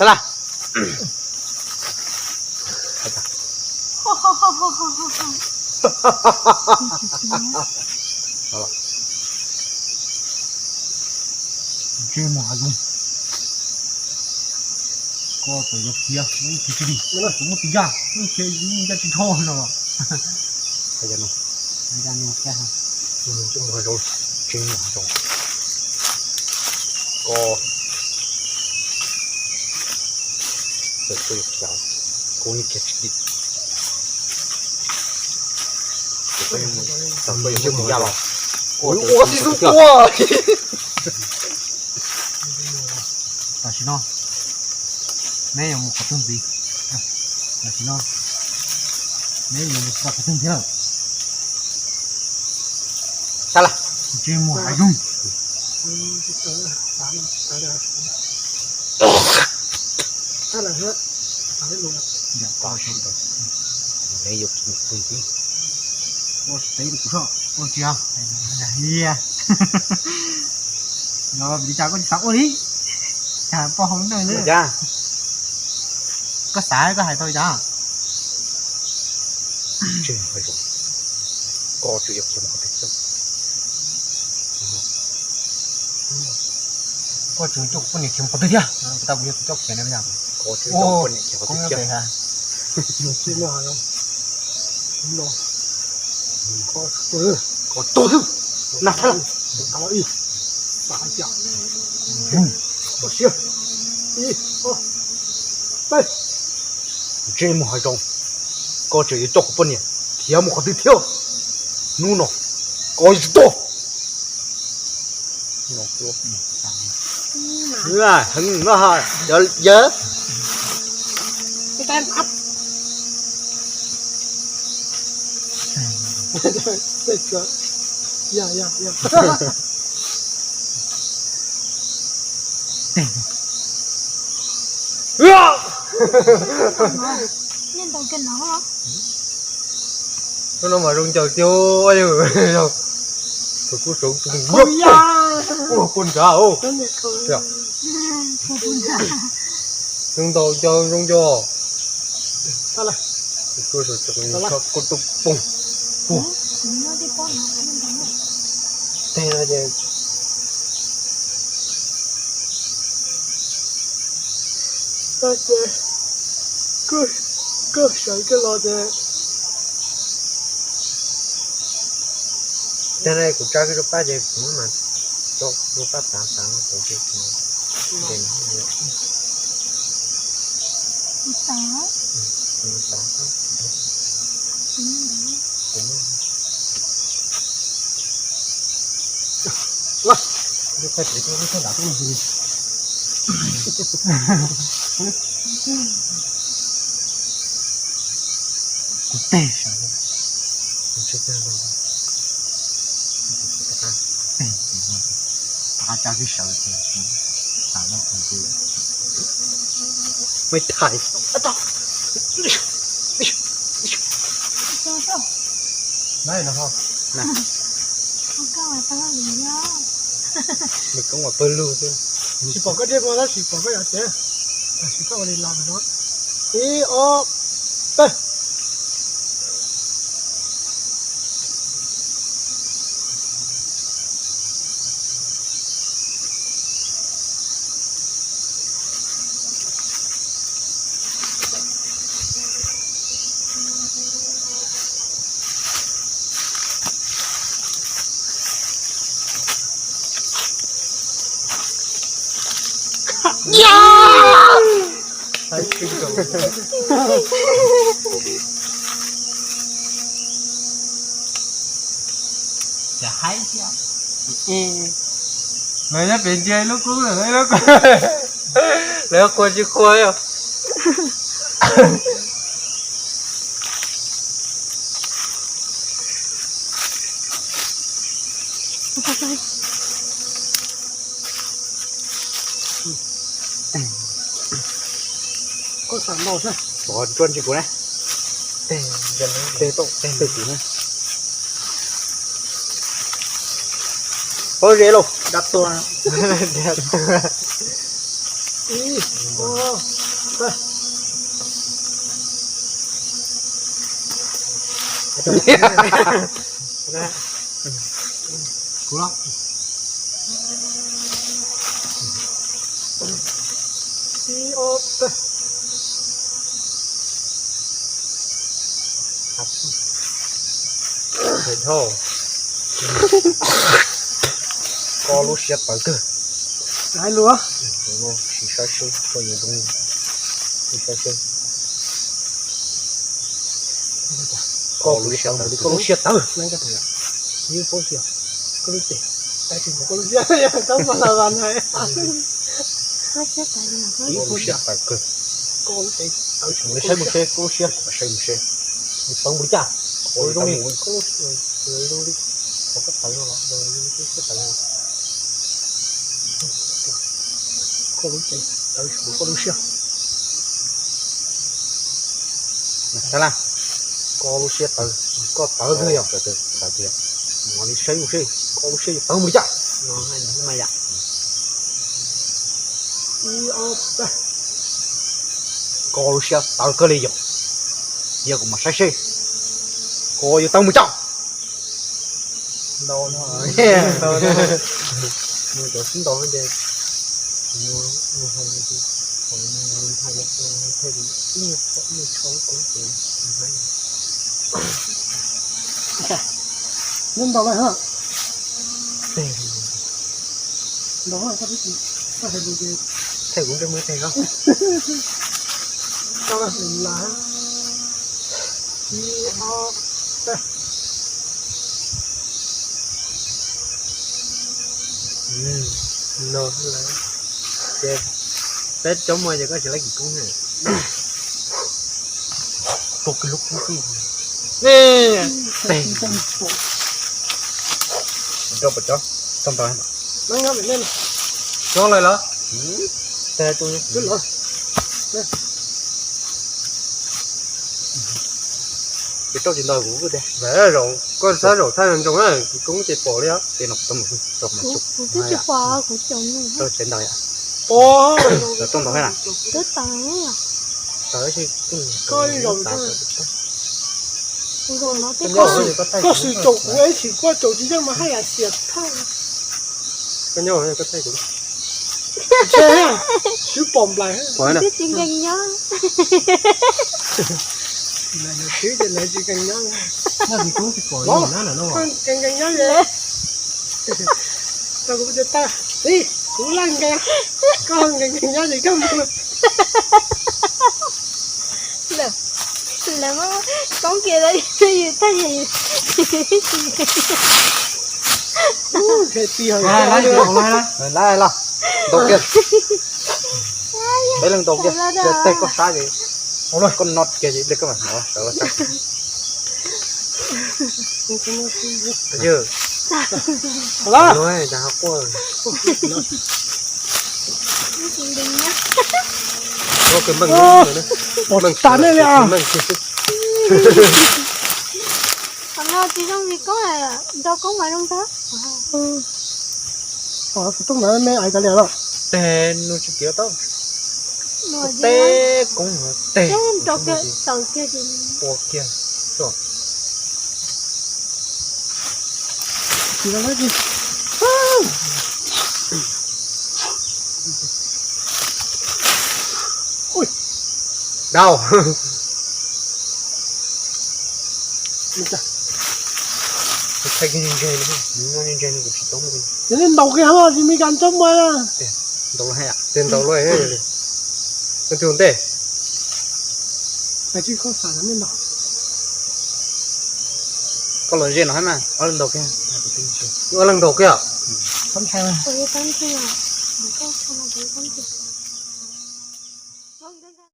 Sab laj. Ntsej muag hav zoov. Koj txawm yog khiav, khiav tsis dim, kuv muab txiv yaj, khiav yaj tsis dhau no. Ntsej muag hav zoov, ntsej muag hav zoov. Koj txawm koj yuav khiav, kuv yeej khiav tsis dim. Txawm koj yuav mus, txawm koj yuav muab txiv yaj los, kuv ua tib xub quaj. Tam sim no neb yuav mus qhov twg ntxiv? Tam sim no neb yuav mus txog qhov twg ntxiv lawm? Sab laj. Ntsej muag hav zoov. Ua tsis tau kuv soj, ua tsis yog. Yog vim li cas koj tsis xav ua li? Cas poj hauv noj li? Koj xav koj hais tau li cas? Koj tseem yuav coj kuv poj niam khiav mus qhov twg thiab? Tau kuv yog tus coj khiav na. Koj tseem coj poj niam khiav qhov twg thiab? Koj tuag xwb, na thab laj. Ntsej muag hav zoov, koj tseem yuav coj kuv poj niam khiav mus qhov twg thiab? Hnub no koj yuav tsum tuag. Heev no, yawg. Hnub no mas zoo ncaws tiag, tus kuj sawv tus ua poj nrad. Zoo ntaus ncaws zoo ncaws. Tus kuj sawv tus kuj poog puag. Teg no ces, ces koj sawv koj los ces, tag ne kuv tsa koj rau pab ces kuv mam rau pab tav tav no kuv ces kuv Kuv teg sawv, kuv teg, kuv tsa koj sawv ces, me thais. Nws koob ua pawg lug xwb. Tsis pom koj dej mus tab sis pom koj yov tsev. Tam sim koj ua li las no. Ib ob peb. Lawv nyob pem ntsia lub kub lawm, lub kub, lawv qhua tsis qhua yom. Koj xav ntaus thiab. Pov ntsuab ntsis kuv na. Teg tau teg kuv na. Pob zeb lauj, dab tuag. Ib, ob, peb. Kuv los. Ib, ob, peb. Koj lub siab tawv kawg. Hais lus. Sim saib seb koj yuav zoo li, sim saib seb. Koj lub siab tawv, koj lub siab tawv. Koj lub siab tawv kawg. Mus saib mus seb koj lub siab, saib mus seb. Mus tawv mus li cas? Koj zoo li, koj zoo li, koj tawv no los, koj lub siab tawv, koj lub siab. Koj lub siab tawv, koj tawv kawg yog. Mus li saib mus seb koj lub siab yuav tawv mus li cas. Koj lub siab tawv kawg li yog. Cia kuv mam saib seb koj yuav tawv mus cas. Ntau no, ntau no, mus cov sib ntaus ces, mus hais, mus hais, ib nyuag tsho ib nyuag tsho kuv ces, neb ntaus lawm ha. Ntaus, koj hais lus ces, thaij kuv ntsej muag teg os. Tau las, ib, ob, peb. No, ces peb cov muaj ces koj tsis laib kis koob na. Koj kis lub koob xwb. Teg. Rau pom cov txog ntawd. Cov lawm los? Teg tu. Ces rau tsis ntau kuv tias, zaum koj xav zaum thaj ntsoog na, kis koob ces pom li os. Tej no kuv tau mus rau mas tsuj. Kuv twb tsis pom, kuv caum nws. Rau tsev ntawd yom. Pom. Rau tau ntau thiab na. Twb tawm. Tawm ib si. Koj zaum, koj sim caum kuv ib si, koj caum tsis yeej mas haj yam xiam thaj. Koj nyob koj thaij kuv. Ntshe, twb pom nplaim. Pom na. Twb tsis nkees nyob. Lawv twb ces lawv tsis nkees nyob. Nyob kis koob tsis pom na no. Koj nkees nkees nyob li. Tau kuv tsis tau. Txiv, kuv laj nkees, koj nkees nkees nyob li koj mus. Lawv, lawv muab koob kiag lawv yus thaj yus. Lawv los ntaus kiag, peb leeg ntaus kiag, tej koj sab ces koj nod kiag ces koj mam sawv los sab. Pom tas nej li os. Qhov no tsis zoo li koob, nrau koob mas zoo tag. Pom kuv tub ntawd me ais tas li los. Teg nws tsis kiav tau. Teb koob teg nrau kiag tawm kiag ua kiag. Dau. Thaij kiag ntse ntse, nws ntse ntse kuv tsis tau mus. Yog nej ntaus kiag ho tsis me kas tsob muag. Ntaus los hais, tes ntaus los. Tus ntej. Koj los ze no hab mas, ob leeg ntaus kiag. Ob leeg ntaus kiag.